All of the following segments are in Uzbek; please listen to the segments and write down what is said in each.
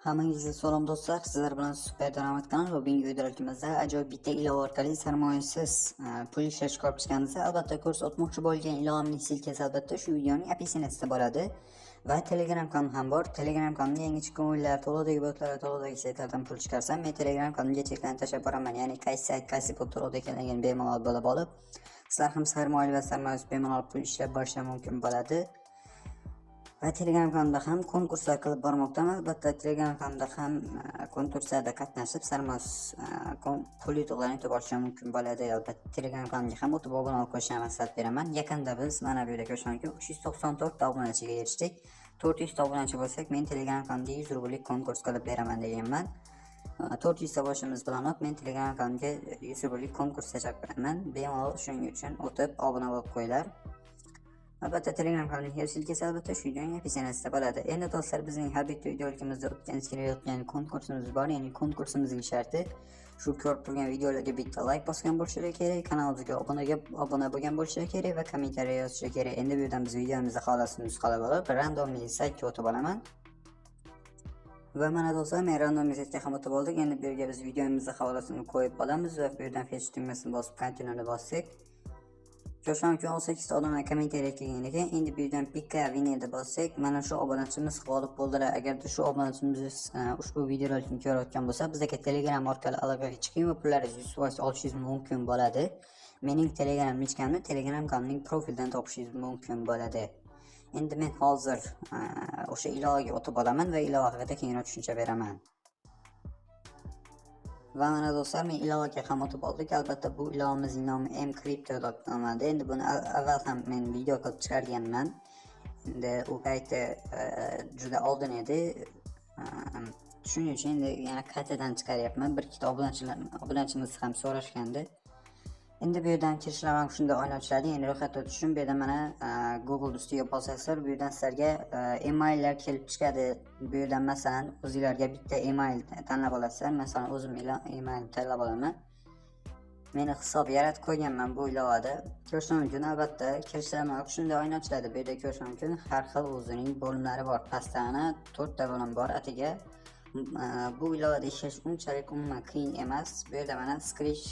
Hammangizga salom, do'stlar. Sizlar bilan Super Daromad kanali va bugungi videolikimizda ajoyib bitta ilova orqali sarmoyasiz pul ishlash ko'rib chiqamiz. Albatta, ko'rsatmoqchi bo'lgan ilovamning ссылка si albatta shu videoning описание sida bo'ladi. Va Telegram kanalim ham bor. Telegram kanalimda yangi chiqqan o'yinlar, to'lovdagi botlar va to'lovdagi saytlardan pul chiqarsam, men Telegram kanalimga cheklarni tashlab boraman. Ya'ni qaysi sayt, qaysi bot to'lovda ekanligini bemalol bilib olib, sizlar ham sarmoyali va sarmoyasiz bemalol pul ishlab borishlar mumkin bo'ladi. Va Telegram kanalimda ham konkurslar qilib bormoqdaman. Albatta, Telegram kanalimda ham konkurslarda qatnashib, sarmoyasiz pul yutuqlarni yutib olishlar mumkin bo'ladi. Albatta, Telegram kanalimga ham o'tib obuna bo'lib qo'yishni maslahat beraman. Yaqinda biz, mana bu yerda ko'rish mumkin, 394 ta obunachiga erishdik. 400 ta obunachi bo'lsak, men Telegram kanalimda 100 rubllik konkurs qilib beraman deganman. 400 ta bo'lishimiz bilanoq men Telegram kanalimga 100 rubllik konkurs tashlab beraman. Bemalol shuning uchun o'tib obuna bo'lib qo'yinglar. Albatta, Telegram kanalining ссылка si albatta shu videoning описание sida bo'ladi. Endi, do'stlar, bizning har bitta videolikimizda o'tkazib kelayotgan konkursimiz bor. Ya'ni konkursimizning sharti shu ko'rib turgan videolarga bitta like bosgan bo'lishlari kerak, kanalimizga obuna bo'lgan bo'lishlari kerak va kommentariya yozishlari kerak. Endi bu yerdan biz videomizni xohlasini nusxalab olib, рандомный saytga o'tib olaman. Va mana, do'stlar, men рандомный saytga ham o'tib oldik. Endi bu yerga biz videomizni havolasini qo'yib olamiz va bu yerdan fetch tugmasini bosib, continue bossak, ko'rish mumkin, 18 ta odamlar kommentariya kelgan ekan. Endi bu yerdan pick a winnerni bossak, mana shu obunachimiz g'olib bo'ldilar. Agarda shu obunachimiz ushbu videolarni ko'rayotgan bo'lsa, bizga Telegram orqali aloqaga chiqing va pullaringizni 100% olishingiz mumkin bo'ladi. Mening Telegram личка mni Telegram kanalining profildan topishingiz mumkin bo'ladi. Endi men hozir o'sha ilovaga o'tib olaman va ilova haqida kengroq tushuncha beraman. Va mana, do'stlar, men ilovaga ham o'tib oldik. Albatta, bu ilovamizning nomi mcrypto deb nomlanadi. Endi buni avval ham men video qilib chiqarganman. Endi u payti juda oldin edi. Shuning uchun endi yana qaytadan chiqaryapman. Bir ikkita obunachimiz ham so'rashgandi. Endi bu yerdan kirishlar ham shunday oyna ochiladi. Ya'ni ro'yxatdan o'tish uchun bu yerda mana Google ustiga bosasizlar. Bu yerdan sizlarga emaillar kelib chiqadi. Bu yerdan, masalan, o'zinglarga bitta email tanlab olasizlar. Masalan, o'zim email tanlab olaman. Meni hisob yaratib qo'yganman bu ilovada. Ko'rish mumkin, albatta, kirishlar ham shunday oyna ochiladi. Bu yerda ko'rish mumkin, har xil o'zining bo'limlari bor. Pastda ana to'rtta bo'lim bor atiga. Bu ilovada ishlash unchalik umuman qiyin emas. Bu yerda mana Scratch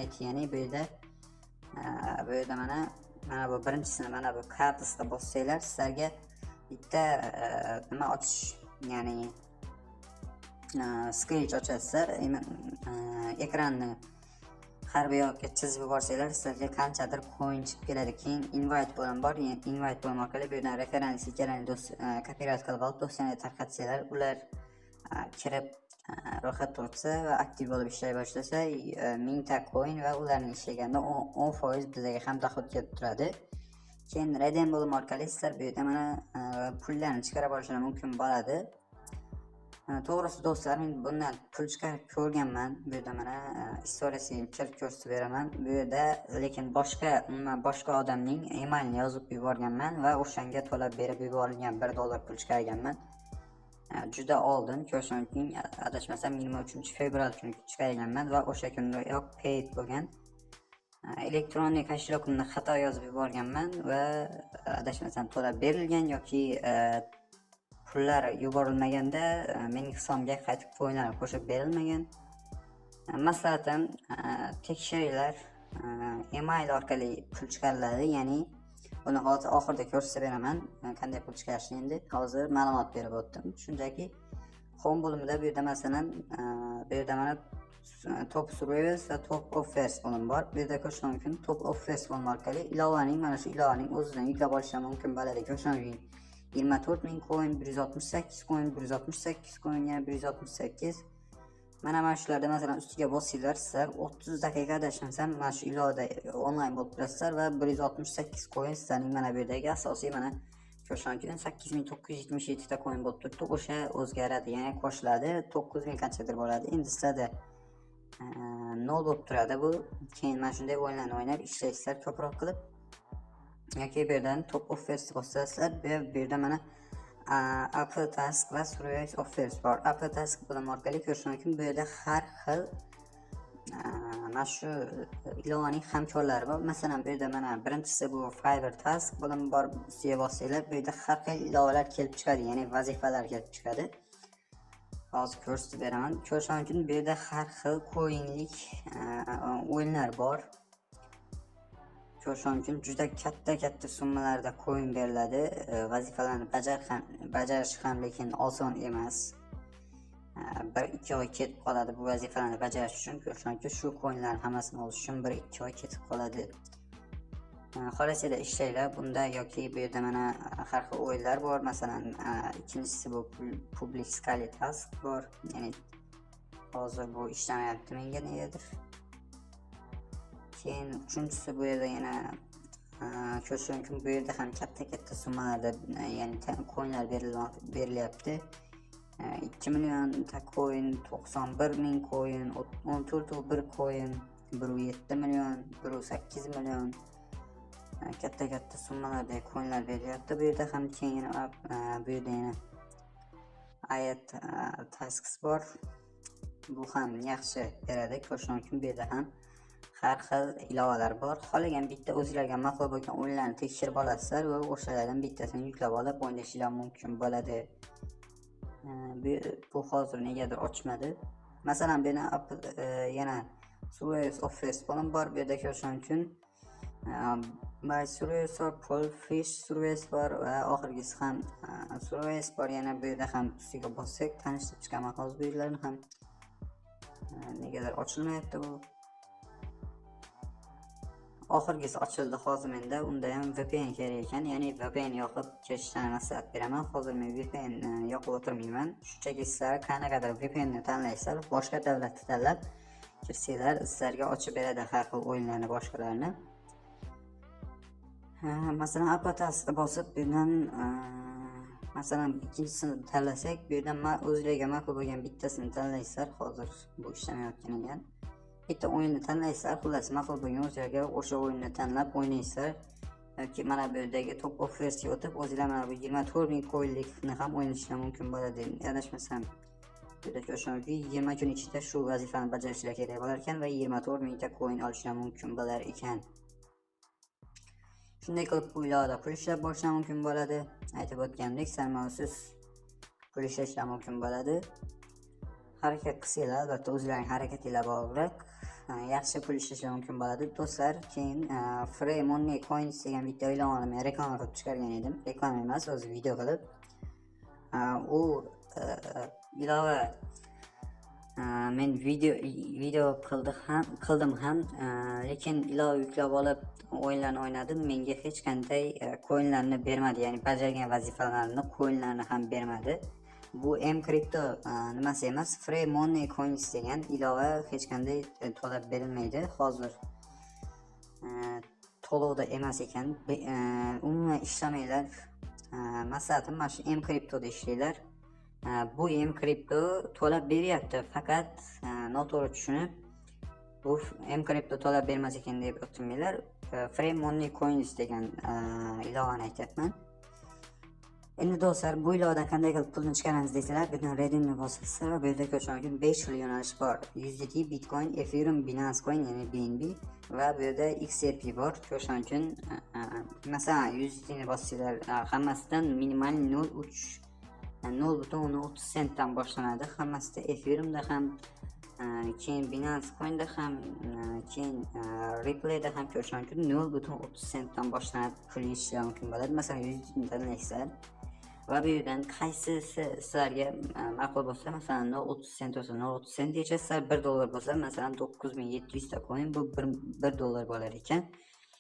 IT, ya'ni bu yerda mana bu birinchisini, mana bu kartasida bossanglar, sizlarga bitta nima ochish, ya'ni Scratch ochasizlar. Ekranni har bir yoqqa chizib yuborsanglar, sizlarga qanchadir coin chiqib keladi. Keyin invite bo'lim bor. Invite bo'lim orqali bu yerdan referans ссылка larni do'st копировать qilib olib, do'stlarga tarqatsanglar, ular kirib ro'yxatdan o'tsa va aktiv bo'lib ishlay boshlasa, 1000 ta coin va ularni ishlaganda 10% bizga ham доход kelib turadi. Keyin redeem bo'limi orqali sizlar bu yerda mana pullarni chiqarib olishlar mumkin bo'ladi. To'g'risi, do'stlar, men bundan pul chiqarib ko'rganman. Bu yerda mana история siga kirib ko'rsatib beraman. Bu yerda lekin boshqa, umuman boshqa odamning emailini yozib yuborganman va o'shanga to'lab berib yuborilgan 1 dollar pul chiqarganman. Juda oldin, ko'rish mumkin, adashmasam, 23 fevral kuni chiqarganman va o'sha kuniyoq paid bo'lgan. Электронный кошелёк imni xato yozib yuborganman va adashmasam, to'lab berilgan yoki pullar yuborilmaganda mening hisobimga qaytib coinlar qo'shib berilmagan. Maslahatim, tekshiringlar, email orqali pul chiqariladi, ya'ni buni hozir oxirida ko'rsatib beraman, qanday pul chiqarishni. Endi hozir ma'lumot berib o'tdim. Shunchaki home bo'limida bu yerda, masalan, bu yerda mana top surveys va top offers bo'limi bor. Bu yerda ko'rish mumkin, top offers bo'limi orqali ilovaning, mana shu ilovaning o'zidan yuklab olishlar mumkin bo'ladi. Ko'rish mumkin, 24 000 coin, 168 coin, 168 coin, yana 168. Mana shularda, masalan, ustiga bossanglar, sizlar 30 daqiqa, adashmasam, mana shu ilovada onlayn bo'lib turasizlar va 168 coin sizlarning mana bu yerdagi asosiy, mana ko'rish mumkin, 8977 ta coin bo'lib turibdi. O'sha o'zgaradi, ya'ni qo'shiladi, 9000 qanchadir bo'ladi. Endi sizlarda nol bo'lib turadi bu. Keyin mana shunday o'yinlarni o'ynab ishlaysizlar ko'proq qilib yoki bu yerdan top offers bossasizlar. Bu yerda mana Apple Task va Surveys Offers bor. Apple Task bo'limi orqali ko'rish mumkin, bu yerda har xil mana shu ilovaning hamkorlari bor. Masalan, bu yerda mana birinchisi bu Fiber Task bo'limi bor. Ustiga bossanglar, bu yerda har xil ilovalar kelib chiqadi, ya'ni vazifalar kelib chiqadi. Hozir ko'rsatib beraman. Ko'rish mumkin, bu yerda har xil coinlik o'yinlar bor. Ko'rish mumkin, juda katta katta summalarda coin beriladi. Vazifalarni bajarish ham lekin oson emas. 1-2 oy ketib qoladi bu vazifalarni bajarish uchun. Ko'rish mumkin, shu coinlarni hammasini olish uchun 1-2 oy ketib qoladi. Xohlasanglar, ishlanglar bunda yoki bu yerda mana har xil o'yinlar bor. Masalan, ikkinchisi bu public scale task bor. Ya'ni hozir bu ishlamayapti menga negadir. Keyin uchinchisi bu yerda yana ko'rish mumkin, bu yerda ham katta katta summalarda ya'ni coinlar berilyapti. 2 millionta coin, 91 000 coin, 14,1 coin, 1,7 million, 1,8 million, katta katta summalarda coinlar berilyapti bu yerda ham. Keyin yana bu yerda yana ayat tasks bor, bu ham yaxshi beradi. Ko'rish mumkin, bu yerda ham har xil ilovalar bor. Xohlagan bitta o'zinglarga ma'qul bo'lgan o'yinlarni tekshirib olasizlar va o'shalardan bittasini yuklab olib o'ynashinglar mumkin bo'ladi. Bu hozir negadir ochmadi. Masalan, bu yerda yana Surveys Offers bo'lim bor. Bu yerda ko'rish mumkin, by Surveys bor, Fish Surveys bor va oxirgisi ham Surveys bor. Yana bu yerda ham ustiga bossak, tanishtirib chiqaman hozir bu yerlarni ham. Negadir ochilmayapti bu. Oxirgisi ochildi hozir menda. Unda ham VPN kerak ekan, ya'ni VPN yoqib kirishdan maslahat beraman. Hozir men VPN yoqib o'tirmayman, shunchaki sizlar qanaqadir VPNni tanlaysizlar, boshqa davlatni tanlab kirsanglar, sizlarga ochib beradi har xil o'yinlarni, boshqalarni. Masalan, apatasni bosib, bu yerdan masalan, ikkinchisini tanlasak, bu yerdan o'zinglarga ma'qul bo'lgan bittasini tanlaysizlar. Hozir bu ishlamayotgan ekan. Bitta o'yinni tanlaysizlar, xullas, ma'qul bo'lgan o'zinglarga o'sha o'yinni tanlab o'ynaysizlar yoki mana bu yerdagi top offersga o'tib, o'zinglar mana bu 24 000 coinlikni ham o'ynashinglar mumkin bo'ladi. Adashmasam, bu yerda ko'rish mumkin, 20 kun ichida shu vazifani bajarishlar kerak bo'lar ekan va 24 mingta coin olishlar mumkin bo'lar ekan. Shunday qilib, bu ilovada pul ishlab borishlar mumkin bo'ladi. Aytib o'tganimdek, sarmoyasiz pul ishlashlar mumkin bo'ladi. Harakat qilsanglar, albatta, o'zlaring harakatinglar bog'liq, yaxshi pul ishlashlar mumkin bo'ladi, do'stlar. Keyin Free Money Coins degan bitta ilovani men reklama qilib chiqargan edim. Reklama emas, o'zi video qilib. U ilova men video qildim ham, lekin ilova yuklab olib o'yinlarni o'ynadim, menga hech qanday coinlarni bermadi, ya'ni bajargan vazifalarimni coinlarni ham bermadi. Bu M Crypto nimasi emas, Free Money Coins degan ilova hech qanday to'lab berilmaydi. Hozir to'lovda emas ekan. Umuman ishlamanglar. Maslahatim, mana shu M Cryptoda ishlanglar. Bu M Crypto to'lab beryapti, faqat noto'g'ri tushunib, bu M Crypto to'lab bermas ekan deb o'tirmanglar. Free Money Coins degan ilovani aytyapman. Endi, do'stlar, bu ilovadan qanday qilib pulni chiqaramiz desalar, bu yerdan Redeemni bosasizlar va bu yerda ko'rish mumkin, 5 xil yo'nalish bor: USDT, Bitcoin, Ethereum, Binance Coin, ya'ni BNB va bu yerda XRP bor. Ko'rish mumkin, masalan, USDTni bossanglar, hammasidan minimal 0.3, 0,30 sentdan boshlanadi hammasida. Ethereumda ham, keyin Binance Coinda ham, keyin Ripple'da ham ko'rish mumkin, 0,30 sentdan boshlanib pul yeyishlar mumkin bo'ladi. Masalan, USDTni tanlaysizlar va bu yerdan qaysisi sizlarga ma'qul bo'lsa, masalan, 0,30 sent bo'lsa, 0,30 sent yechasizlar. 1 dollar bo'lsa, masalan, 9700 ta coin, bu 1 dollar bo'lar ekan.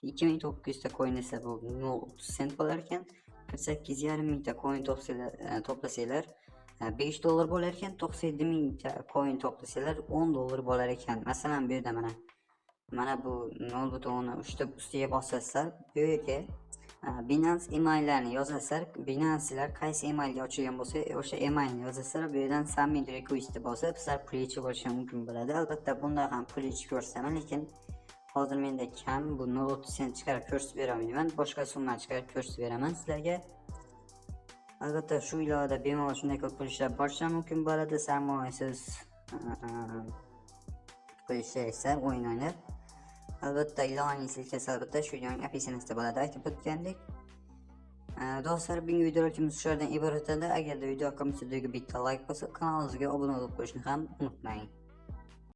2900 ta coin esa bu 0,30 sent bo'lar ekan. 48,5 mingta coin to'plasanglar, 5 dollar bo'lar ekan. 97 mingta coin to'plasanglar, 10 dollar bo'lar ekan. Masalan, bu yerda mana bu 0,3 ta ustiga bosasizlar, bu yerga Binance emaillarni yozasizlar. Binance'lar qaysi emailga ochilgan bo'lsa, o'sha emailni yozasizlar. Bu yerdan submit requestni bosib, sizlar pul yechib olishlar mumkin bo'ladi. Albatta, bunda ham pul yechib ko'rsataman, lekin hozir menda kam, bu 0,30 sent chiqarib ko'rsatib bera olmayman. Boshqa summa chiqarib ko'rsatib beraman sizlarga. Albatta, shu ilovada bemalol shunday qilib pul ishlab borishlar mumkin bo'ladi. Sarmoyasiz pul ishlaysizlar o'yin o'ynab. Albatta, ilovaning ссылка si albatta shu videoning описание sida bo'ladi, aytib o'tgandek. Do'stlar, bugungi videolarimiz shulardan iborat edi. Agarda video yoqqan bo'lsa, videoga bitta like bosib, kanalimizga obuna bo'lib qo'yishni ham unutmang.